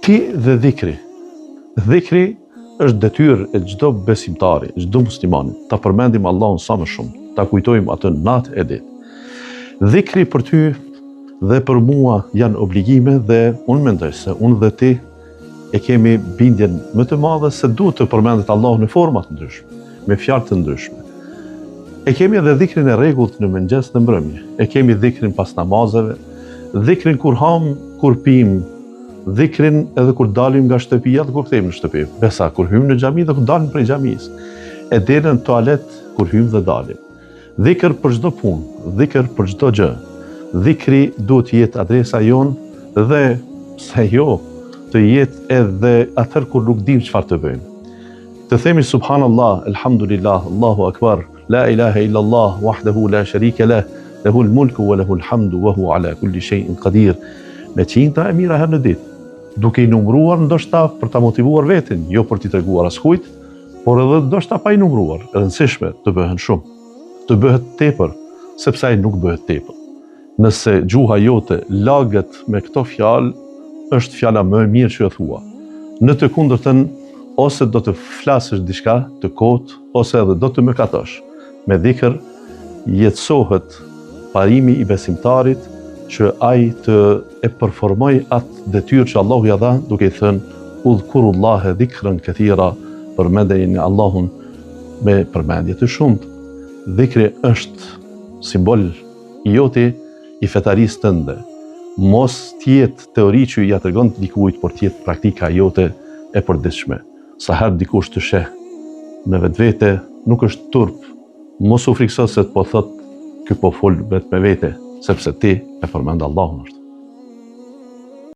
Ti dhe dhikri. Dhikri është detyrë e çdo besimtari, çdo muslimani, ta përmendim Allahun sa më shumë, ta kujtojmë atë natë e ditë. Dhikri për ty dhe për mua janë obligime dhe unë mendoj se unë dhe ti e kemi bindjen më të madhe se duhet të përmendet Allahu në forma të ndryshme, me fjalë të ndryshme. E kemi edhe dhikrin e rregullt në mëngjes dhe mbrëmje. E kemi dhikrin pas namazeve, dhikrin kur ham, kur pim, dhikrin edhe kur dalim nga shtëpia dhe kur kthehemi në shtëpi. Besa kur hyjmë në xhami dhe kur dalim prej xhamisë. E deri në tualet kur hyjmë dhe dalim. Dhikr për çdo punë, dhikr për çdo gjë. Dhikri duhet të jetë adresa jonë dhe pse jo të jetë edhe atëherë kur nuk dimë çfarë të bëjmë. Të themi subhanallah, elhamdulillah, Allahu akbar, la ilaha illa Allah, wahdahu la sharika lah, lahul mulku wa lahul hamdu wa huwa ala kulli shay'in qadir. Me qindra e mijëra herë në ditë, duke i numëruar ndoshta për ta motivuar veten, jo për t'i treguar askujt, Por edhe ndoshta pa i numëruar, e rëndësishme të bëhen shumë. Të bëhet tepër, sepse ai nuk bëhet tepër. Nëse gjuha jote laget me këto fjalë, është fjala më e mirë që e thua. Në të kundërtën, ose do të flasësh diçka të kotë, ose edhe do të mëkatosh. Me dhikër jetësohet parimi i besimtarit që ai të e performojë atë detyrë që Allahu ia dha duke i thënë udhkurullahe dhikran kethira përmendeni Allahun me përmendje të shumtë. Dhikri është simbol i joti i fetarisë tënde. Mos të jetë teori që ia tregon dikujt, por të jetë praktika jote e përditshme. Sa herë dikush të sheh në vetvete, nuk është turp. Mos u frikëso se po thotë ky po fol vetë me vete, sepse ti e përmend Allahun ashtu.